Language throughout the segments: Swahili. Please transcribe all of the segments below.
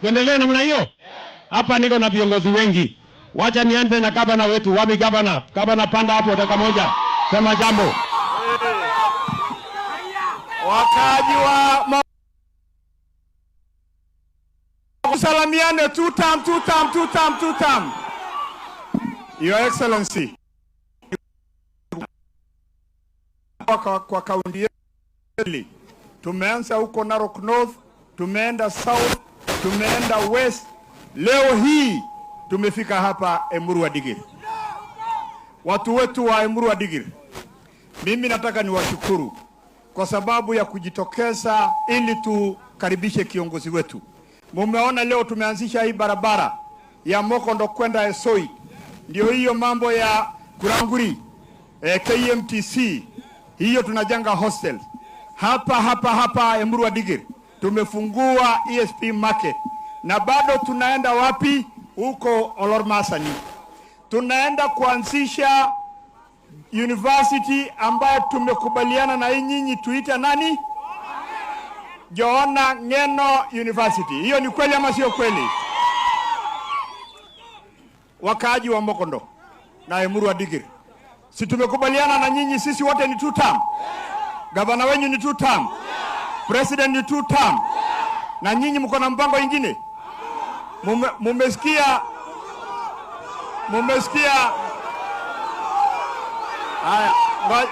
Tuendelee namna hiyo. Hapa niko na viongozi wengi. Wacha nianze na gavana wetu, wapi gavana? Gavana, panda hapo dakika moja. Sema jambo. Wakaaji wa kusalamiane two term, two term, two term, two term. Your Excellency, kwa kaunti yetu tumeanza huko Narok North, tumeenda South, tumeenda West, leo hii tumefika hapa Emurua Dikirr. Watu wetu wa Emurua Dikirr, mimi nataka niwashukuru kwa sababu ya kujitokeza ili tukaribishe kiongozi wetu. Mumeona leo tumeanzisha hii barabara ya Mokondo kwenda Esoi, ndio hiyo mambo ya Kuranguri, KMTC, hiyo tunajenga hostel hapa hapa hapa Emurua Dikirr. Tumefungua ESP market na bado tunaenda wapi? Huko Olormasani tunaenda kuanzisha university ambayo tumekubaliana na nyinyi tuite nani? Johana Ng'eno University. Hiyo ni kweli ama sio kweli? Wakaaji wa Mokondo na Emurua Dikirr, si tumekubaliana na nyinyi, sisi wote ni two term? Gavana wenyu ni two term, president ni two term, na nyinyi mko na mpango ingine? Mumesikia? Mumesikia? Haya,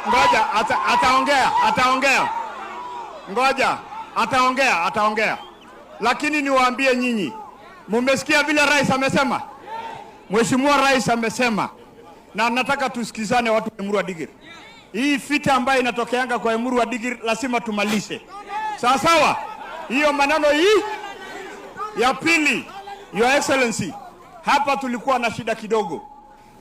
ngoja ataongea, ataongea. Ngoja, ataongea, ataongea. Lakini niwaambie nyinyi, mumesikia vile rais amesema? Mheshimiwa Rais amesema, na nataka tusikizane watu wa Emurua Dikirr. Hii vita ambayo inatokeanga kwa Emurua Dikirr lazima tumalize. Sawa sawa? Hiyo maneno hii ya pili, Your Excellency, hapa tulikuwa na shida kidogo.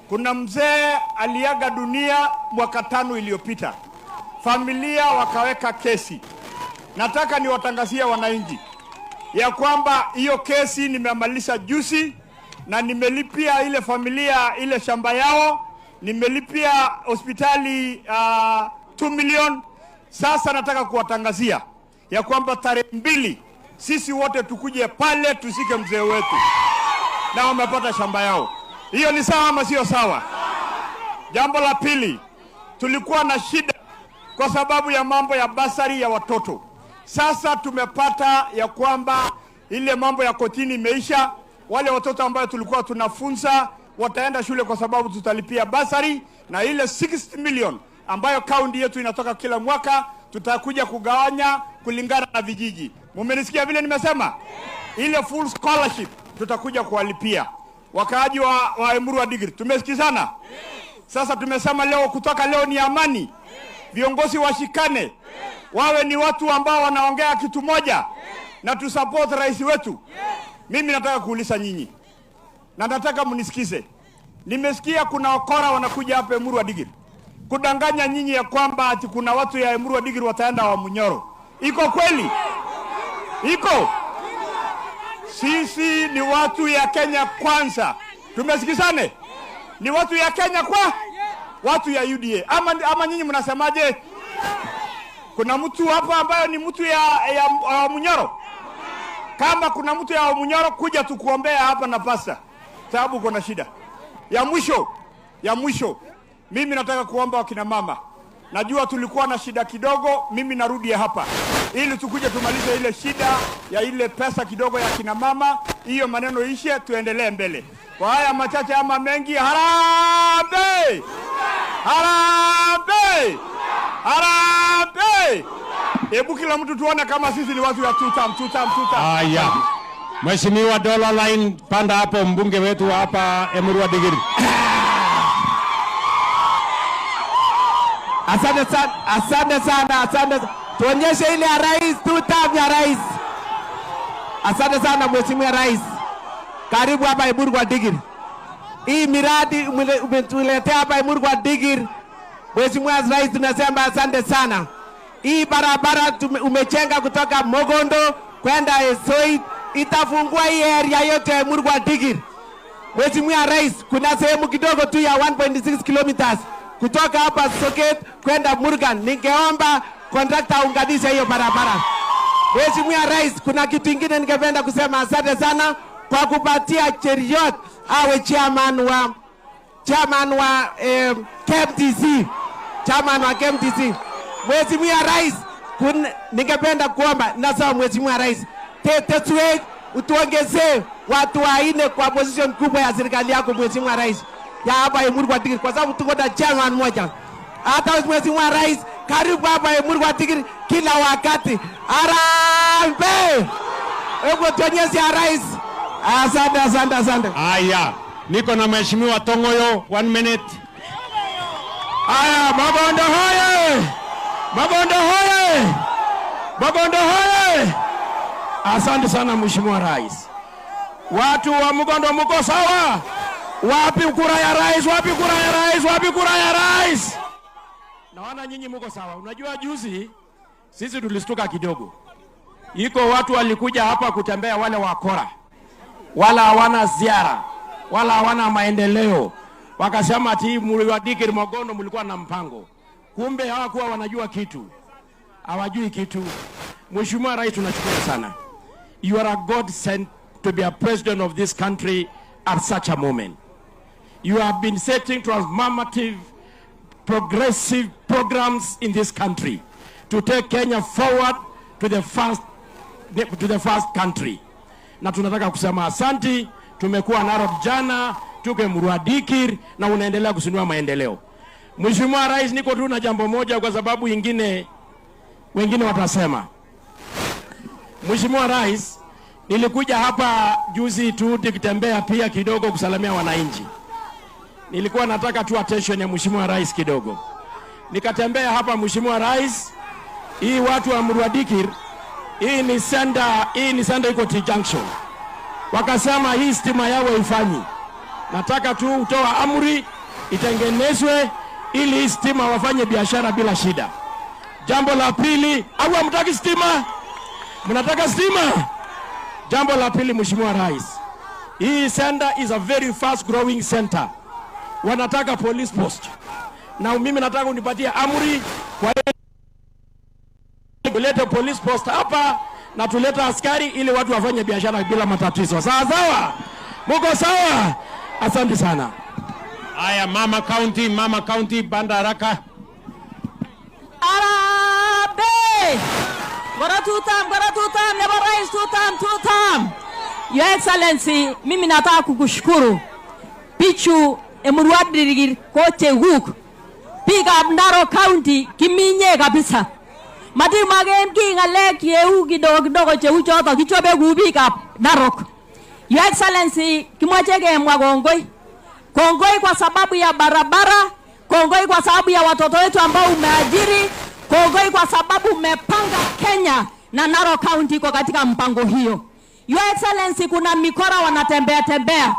Kuna mzee aliaga dunia mwaka 5 iliyopita. Familia wakaweka kesi. Nataka niwatangazie wananchi ya kwamba hiyo kesi nimemaliza juzi na nimelipia ile familia ile shamba yao, nimelipia hospitali 2 million. Sasa nataka kuwatangazia ya kwamba tarehe 2 sisi wote tukuje pale tusike mzee wetu na wamepata shamba yao. Hiyo ni sawa ama sio sawa? Jambo la pili, tulikuwa na shida kwa sababu ya mambo ya basari ya watoto. Sasa tumepata ya kwamba ile mambo ya kotini imeisha. Wale watoto ambao tulikuwa tunafunza wataenda shule kwa sababu tutalipia basari, na ile 60 million ambayo kaunti yetu inatoka kila mwaka tutakuja kugawanya kulingana na vijiji. Mumenisikia vile nimesema? Ile full scholarship tutakuja kuwalipia wakaaji wa Emurua Dikirr. Tumesikizana? Sasa tumesema leo, kutoka leo ni amani. Viongozi washikane, wawe ni watu ambao wanaongea kitu moja na tusupport rais wetu. Mimi nataka kuuliza nyinyi na nataka mnisikize. Nimesikia kuna wakora wanakuja hapa Emurua Dikirr kudanganya nyinyi ya kwamba ati kuna watu ya Emurua Dikirr wataenda wa Munyoro. Iko kweli? Iko? Sisi ni watu ya Kenya kwanza. Tumesikizane? Ni watu ya Kenya kwa? Watu ya UDA. Ama nyinyi mnasemaje? Kuna mtu hapa ambaye ni mtu ya Munyoro? Kama kuna mtu ya Munyoro, kuja tukuombea hapa na pasta, sababu uko na shida. Ya mwisho, mimi nataka kuomba wakina mama. Najua tulikuwa na shida kidogo, mimi narudi hapa ili tukuje tumalize ile shida ya ile pesa kidogo ya kina mama. Hiyo maneno ishe, tuendelee mbele. Kwa haya machache ama mengi, harambee! Harambee! Harambee! Hebu kila mtu tuone kama sisi ni watu ya two term, two term, two term. Haya. Mheshimiwa Dola Line, panda hapo, mbunge wetu hapa Emurua Dikirr. Asante sana, asante sana, asante. Tuonyeshe ile ya rais, two term ya rais. Asante sana Mheshimiwa Rais. Karibu hapa Emurua Dikirr. Hii miradi umetuletea hapa Emurua Dikirr. Mheshimiwa Rais, tunasema asante sana. Hii barabara umechenga kutoka Mogondo kwenda Esoit itafungua hii area yote ya Emurua Dikirr. Mheshimiwa Rais, kuna sehemu kidogo tu ya 1.6 kilometers kutoka hapa Soket kwenda Murgan. Ningeomba contractor aunganishe hiyo barabara. Mheshimiwa Rais, kuna kitu ingine ningependa kusema. Asante sana kwa kupatia Cheruiyot awe chairman wa KMTC, chairman wa KMTC. Mheshimiwa Rais, ningependa kuomba nasema, Mheshimiwa Rais, teteswe utuongezee watu wanne kwa position kubwa ya serikali yako, Mheshimiwa Rais, ya hapa Emurua Dikirr, kwa sababu tuko na chairman moja. Hata Mheshimiwa Rais, karibu hapa Emurua Dikirr kila wakati. Harambee! Hebu tuonyeshe ya rais. Asante, asante, asante. Haya, niko na Mheshimiwa Tongoyo, one minute. Aya, Mabondo hoye! Mabondo hoye! Mabondo hoye! Asante sana, Mheshimiwa Rais. Watu wa Mgondo, mko sawa? Wapi kura ya rais? Wapi kura ya rais? Wapi kura ya rais? Naona nyinyi mko sawa. Unajua, juzi sisi tulistuka kidogo. Iko watu walikuja hapa kutembea, wale wakora, wala hawana ziara wala hawana maendeleo, wakasema ati Emurua Dikirr Mogondo mlikuwa na mpango. Kumbe hawakuwa wanajua kitu, hawajui kitu. Mheshimiwa Rais, tunashukuru sana. You are a God sent to be a president of this country at such a moment. You have been setting transformative, progressive programs in this country to take Kenya forward to the first country. Na tunataka kusema asanti. Tumekuwa Narok jana, tuko Emurua Dikirr na unaendelea kusinua maendeleo. Mheshimiwa Rais, niko tu na jambo moja kwa sababu ingine wengine watasema. Mheshimiwa Rais, nilikuja hapa juzi tu nikitembea pia kidogo kusalamia wananchi. Nilikuwa nataka tu attention ya Mheshimiwa Rais kidogo. Nikatembea hapa, Mheshimiwa Rais, hii watu wa Emurua Dikirr, hii ni center iko T Junction. Wakasema hii stima yao haifanyi. Nataka tu utoa amri itengenezwe ili hii stima wafanye biashara bila shida. Jambo la pili, au hamtaki stima? Mnataka stima? Jambo la pili, Mheshimiwa Rais, hii center is a very fast growing center. Wanataka police post, na mimi nataka unipatie amri kwa tulete police post hapa na tulete askari ili watu wafanye biashara bila matatizo. Sawa sawa, muko sawa? Asante sana. Haya, Mama County, Mama County, panda haraka. Harambee! Ngoro tutam, ngoro tutam, nebo rais tutam, tutam. Your Excellency, mimi nataka kukushukuru. Bichu Emurua Dikirr ko chekuk. Biikab Narok County kiminye kabisa. Matimaken ki ng'alek cheu kidogo kidogo cheu choto, kichobe ku biikab Narok. Your Excellency, kimoche kemwa kongoi. Kongoi kwa sababu ya barabara, kongoi kwa sababu ya watoto wetu ambao umeajiri, kongoi kwa sababu umepanga Kenya na Narok County iko katika mpango hiyo. Your Excellency, kuna mikora wanatembea tembea.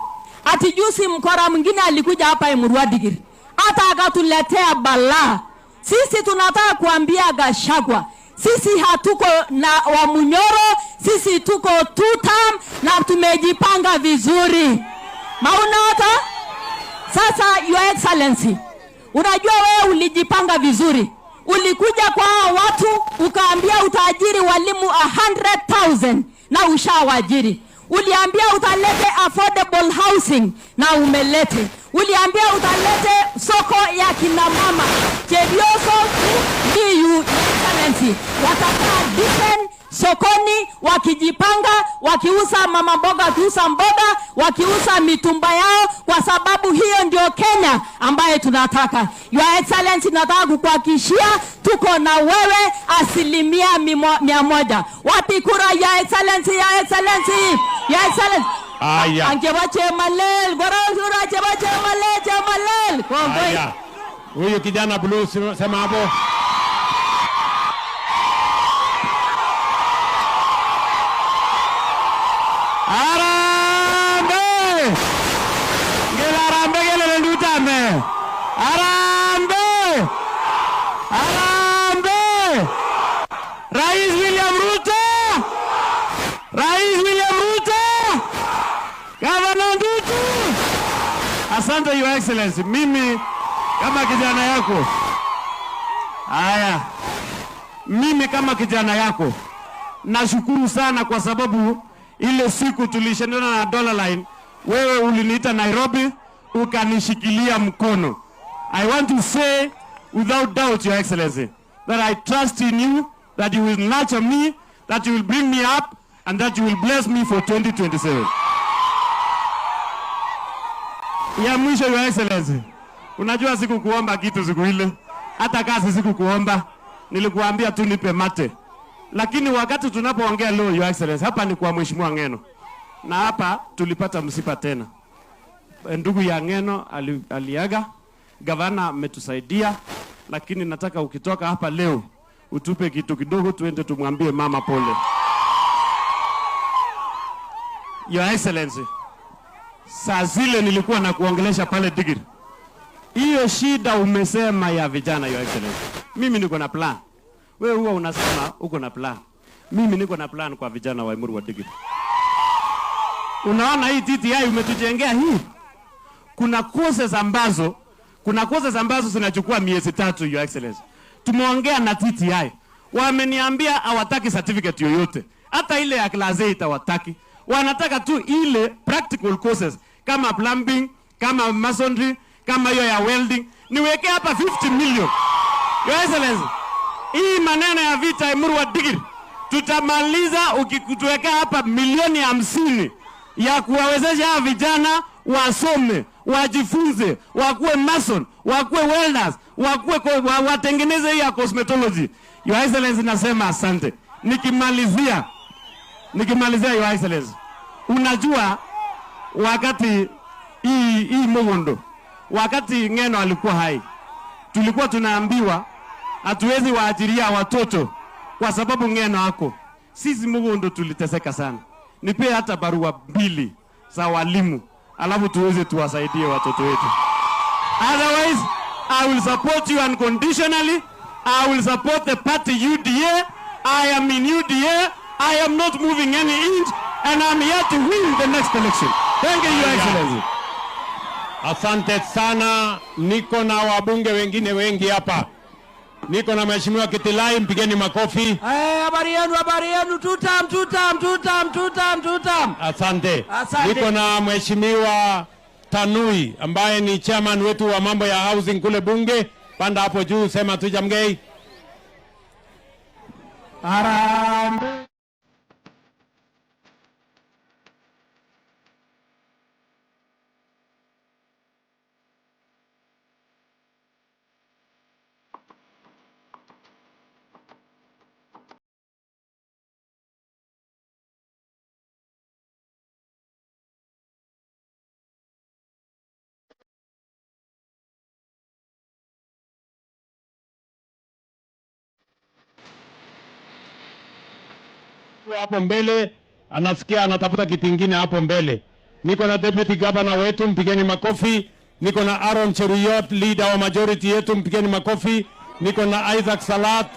Ati juzi mkora mwingine alikuja hapa Emurua Dikirr, hata akatuletea balaa. Sisi tunataka kuambia Gachagua, sisi hatuko na Wamunyoro, sisi tuko two term na tumejipanga vizuri. Maunota? Sasa, Your Excellency, unajua wewe ulijipanga vizuri. Ulikuja kwa hao watu ukaambia utaajiri walimu 100,000 na ushawaajiri. Uliambia utalete affordable housing na umelete. Uliambia utalete soko ya kina mama. Chepyosok ndiyu, Your Excellency, watakaa different sokoni wakijipanga, wakiuza mama mboga, wakiuza mboga, wakiuza mitumba yao, kwa sababu hiyo ndio Kenya ambaye tunataka. Your Excellency, nataka kukuhakikishia tuko na wewe 100%. Wapi kura, Your Excellency, Your Excellency, Your Excellency? Haya. Angeba Chemalel, gora kura chebo Chemalel, Chemalel. Kongoi. Haya. Huyu kijana blue, sema hapo. Harambee! Ngele harambee kelele ndutame. Harambee! Harambee! Rais William Ruto! Rais William Ruto! Gavana Ndutu! Asante, Your Excellency. Mimi kama kijana yako. Haya. Mimi kama kijana yako Nashukuru sana kwa sababu ile siku tulishindana na Dollar Line, wewe uliniita Nairobi ukanishikilia mkono. I want to say without doubt, Your Excellency, that I trust in you, that you will nurture me, that you will bring me up, and that you will bless me for 2027. Ya mwisho, Your Excellency, unajua sikukuomba kitu siku ile, hata kazi sikukuomba, nilikuambia tu nipe mate. Lakini wakati tunapoongea leo, Your Excellency, hapa ni kwa Mheshimiwa Ng'eno, na hapa tulipata msiba tena. Ndugu ya Ng'eno aliaga, gavana ametusaidia, lakini nataka ukitoka hapa leo utupe kitu kidogo, tuende tumwambie mama pole. Your Excellency, saa zile nilikuwa na kuongelesha pale Digiri, hiyo shida umesema ya vijana, Your Excellency, mimi niko na plan. Wewe huwa unasema uko na plan, mimi niko na plan kwa vijana wa Emurua Dikirr. Unaona hii TTI umetujengea hii, kuna courses ambazo zinachukua miezi 3, Your Excellency. Tumeongea na TTI, wameniambia hawataki certificate yoyote, hata ile ya class 8 hawataki. Wanataka tu ile practical courses kama plumbing, kama masonry, kama hiyo ya welding. Niweke hapa 50 million. Your Excellency, hii maneno ya vita Emurua Dikirr tutamaliza ukituwekea hapa milioni 50 ya kuwawezesha hawa vijana wasome, wajifunze, wakuwe mason, wakuwe welders, wakuwe watengeneze hii ya cosmetology. Your Excellency, nasema asante. Nikimalizia, Your Excellency, unajua wakati hii Mugondo, wakati Ng'eno alikuwa hai, tulikuwa tunaambiwa hatuwezi waajiria watoto kwa sababu Ng'eno ako. Sisi Mugondo tuliteseka sana. Nipe hata barua mbili za walimu, alafu tuweze tuwasaidie watoto wetu. Otherwise, I will support you unconditionally. I will support the party UDA. I am in UDA. I am not moving any inch, and I'm here to win the next election. Thank you, Your Excellency. Asante sana. Niko na wabunge wengine wengi hapa. Niko na Mheshimiwa Kitilai, mpigeni makofi. Eh, habari yenu, habari yenu. Tutam, tutam, tutam, tutam, tutam. Asante. Asante. Niko na Mheshimiwa Tanui ambaye ni chairman wetu wa mambo ya housing kule bunge. Panda hapo juu, sema tu jamgei. Harambee. Hapo mbele anasikia anatafuta kiti kingine hapo mbele. Niko na deputy governor wetu, mpigeni makofi. Niko na Aaron Cheruiyot, leader wa majority yetu, mpigeni makofi. Niko na Isaac Salat.